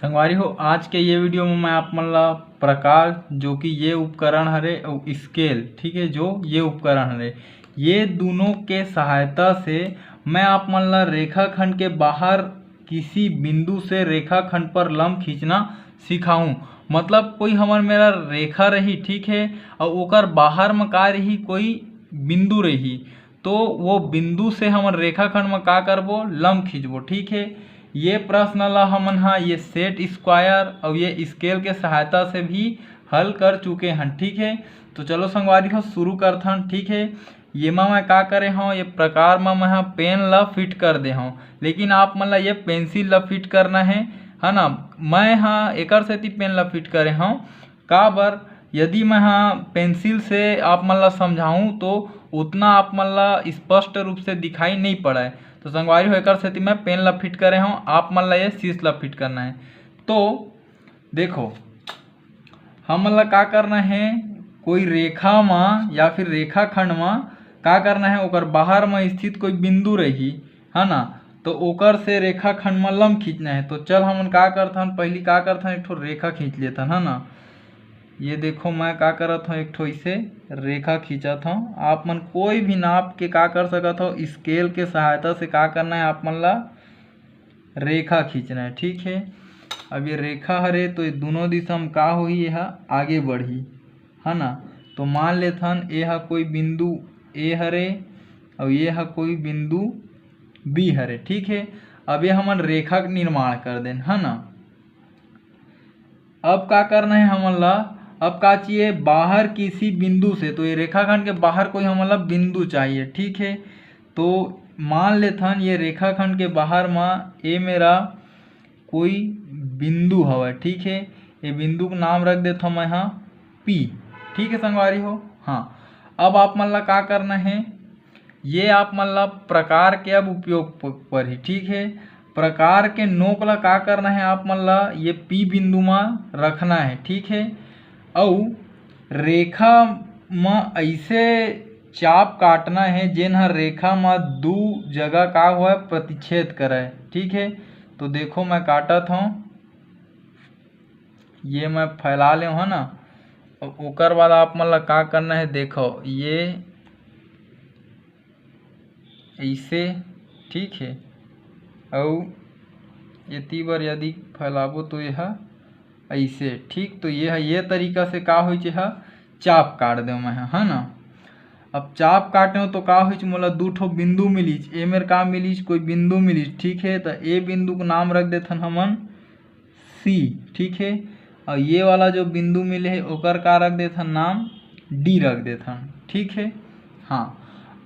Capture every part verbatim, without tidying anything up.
संगवारी हो, आज के ये वीडियो में मैं आप मन ला प्रकार, जो कि ये उपकरण हरे, अउ स्केल, ठीक है, जो ये उपकरण हरे, ये दोनों के सहायता से मैं आप मन ला रेखाखंड के बाहर किसी बिंदु से रेखाखंड पर लंब खींचना सिखाऊं। मतलब कोई हमर मेरा रेखा रही, ठीक है, अउ ओकर बाहर में का रही, कोई बिंदु रही, तो वो बिंदु से हमन रेखाखंड में का करबो, लंब खींचबो, ठीक है। ये प्रश्न ला हमन हा ये सेट स्क्वायर और ये स्केल के सहायता से भी हल कर चुके हन, ठीक है। तो चलो संगवारी हो, शुरू करथन, ठीक है। ये मा मैं का करे हूँ, ये प्रकार मा मैं हा पेन ला फिट कर दे हूँ, लेकिन आप मन ला ये पेंसिल ला फिट करना है, है ना। मैं हा एकर सेती पेन ला फिट करे हूँ, काबर, यदि मैं हा पेंसिल से आप मन ला समझाऊँ तो उतना आप मन ला स्पष्ट रूप से दिखाई नहीं पड़े। तो संगवारी हो, एकर सेती मैं पेन ला फिट करे हूँ, आप मन ला ये शीश ला फिट करना है। तो देखो, हमन ला का करना है, कोई रेखा मा या फिर रेखाखंड मा का करना है, ओकर बाहर मा स्थित कोई बिंदु रही, है ना, तो ओकर से रेखाखंड मा लंब खींचना है। तो चल हमन का करथन, पहली का करथन, एक ठो रेखा खींच लेथन, है ना। ये देखो, मैं का करत हूँ, एक ठो इसे रेखा खींचत हूँ। आप मन कोई भी नाप के का कर सकत हो, स्केल के सहायता से का करना है, आप मन ला रेखा खींचना है, ठीक है। अब ये रेखा हरे तो ये दोनों दिशा में का होही, ये हा आगे बढ़ही, है ना। तो मान लेथन ये हा कोई बिंदु ए हरे और ये हा कोई बिंदु बी हरे, ठीक है। अब ये हमन रेखा के निर्माण कर देन, है ना। अब का करना है हमन ला, अब का चाहिए, बाहर किसी बिंदु से, तो ये रेखाखंड के बाहर कोई हमन ला बिंदु चाहिए, ठीक है। तो मान लेथन ये रेखाखंड के बाहर मा ए मेरा कोई बिंदु हवय, ठीक है। ये बिंदु के नाम रख देथव मैं हा पी, ठीक है संगवारी हो। हाँ, अब आप मन ला का करना है, ये आप मन ला प्रकार के अब उपयोग प-, परही, ठीक है। प्रकार के नोक ला का करना है, आप मन ला ये पी बिंदु मा रखना है, ठीक है। अउ रेखा म ऐसे चाप काटना है जेन ह रेखा म दू जगह का होय, प्रतिच्छेद करे, ठीक है। तो देखो मैं काटत हूँ, ये मैं फैला ले हूँ ना। अउ ओकर बाद आप मन ला का करना है, देखो ये ऐसे, ठीक है। अउ एती बर यदि फैलाबो तो ये ह ऐसे, ठीक। तो ये ह ये तरीका से का होइच, ये ह चाप काट देव मैं ह, है ना। अब चाप काटे हो तो का होइच, मोला दू ठो बिंदु मिलिच, ए मेर का मिलिच, कोई बिंदु मिलिच, ठीक है। तो ए बिंदु को नाम रख देथन हमन सी, ठीक है। और ये वाला जो बिंदु मिले है ओकर का रख देथन नाम, डी रख देथन, ठीक है। हाँ,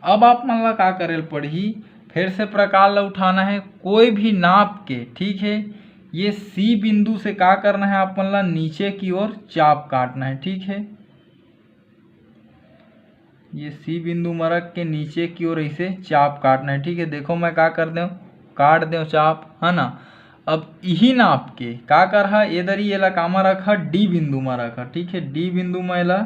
अब आप मन ला का करे ल पड़ही, फिर से प्रकार ला उठाना है, कोई भी नाप के, ठीक है। ये सी बिंदु से का करना है, आप मन ला नीचे की ओर चाप काटना है, ठीक है। ये सी बिंदु म रख के नीचे की ओर ऐसे चाप काटना है, ठीक है। देखो मैं का कर देव, काट देव चाप, है ना। अब यही नाप के का करहा, ए दरी एला कामा रखा, डी बिंदु म रखा, ठीक है। डी बिंदु म एला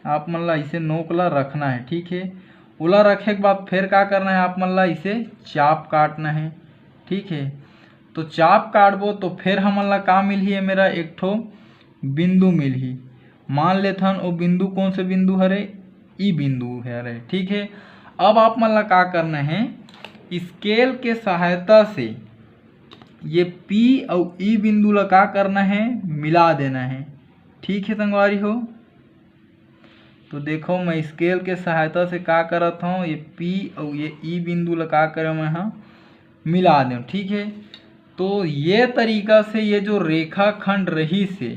आप मन ला ऐसे नोक ला रखना है, ठीक है। ओला रखे के बाद फिर का करना है, आप मन ला ऐसे चाप काटना है, ठीक है। तो चाप काटबो तो फिर हमन ला का मिलही, ये मेरा एक ठो बिंदु मिलही। मान लेथन वो बिंदु कौन से बिंदु हरे, ई बिंदु हरे, ठीक है। अब आप मन ला का करना है, स्केल के सहायता से ये पी अउ ई बिंदु ला का करना है, मिला देना है, ठीक है संगवारी हो। तो देखो मैं स्केल के सहायता से का करत हूँ, ये पी अउ ये ई बिंदु ला का करे मैं हा, मिला देव, ठीक है। तो ये तरीका से ये जो रेखाखंड रहिस हे,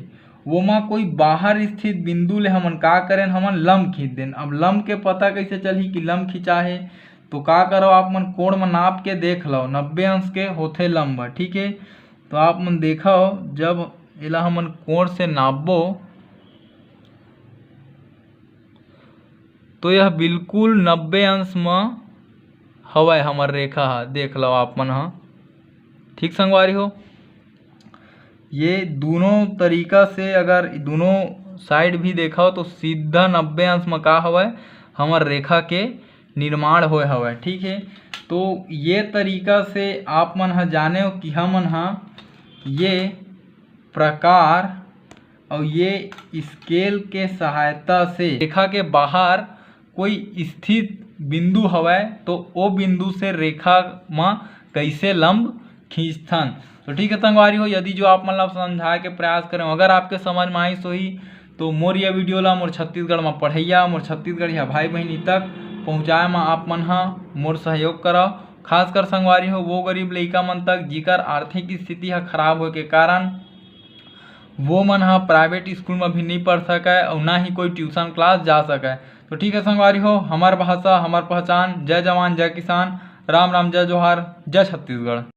वोमा कोई बाहर स्थित बिंदु ले हमन का करेन, हमन लंब खींच देन। अब लंब के पता कैसे चलही कि लंब खिंचा हे? तो का करो, आप मन कोण म नाप के देख लो, नब्बे अंश के होथे लंब, ठीक है। तो आप मन देखो, जब एला हमन कोण से नापबो, तो यह बिल्कुल नब्बे अंश म हवय हमर रेखा ह, देख लो आप मन ह। ठीक संगवारी हो, ये दोनों तरीका से अगर दोनों साइड भी देखो तो सीधा नब्बे अंश म का हवय, हमर रेखा के निर्माण होय हवय। ठीक है, तो ये तरीका से आप मन ह जाने हो कि हमन ह ये प्रकार अउ ये स्केल के सहायता से रेखा के बाहर कोई स्थित बिंदु हवय, तो ओ बिंदु से रेखा म कइसे लंब खींचथन। तो ठीक है संगवारी हो, यदि जो आप मन ला समझाए के प्रयास करें, अगर आपके समझ में आइस होही, तो मोर ये वीडियो ला मोर छत्तीसगढ़ में पढ़ैया, मोर छत्तीसगढ़िया भाई बहिनी तक पहुँचाए में आप मन ह मोर सहयोग करव। खासकर संगवारी हो, वो गरीब लइका मन तक, जिकर आर्थिक स्थिति ह खराब होए के कारण वो मन ह प्राइवेट स्कूल में भी नहीं पढ़ सकय और ना ही कोई ट्यूशन क्लास जा सकय। तो ठीक है संगवारी हो, हमर भाषा, हमर पहचान। जय जवान, जय किसान, राम राम, जय जोहार, जय छत्तीसगढ़।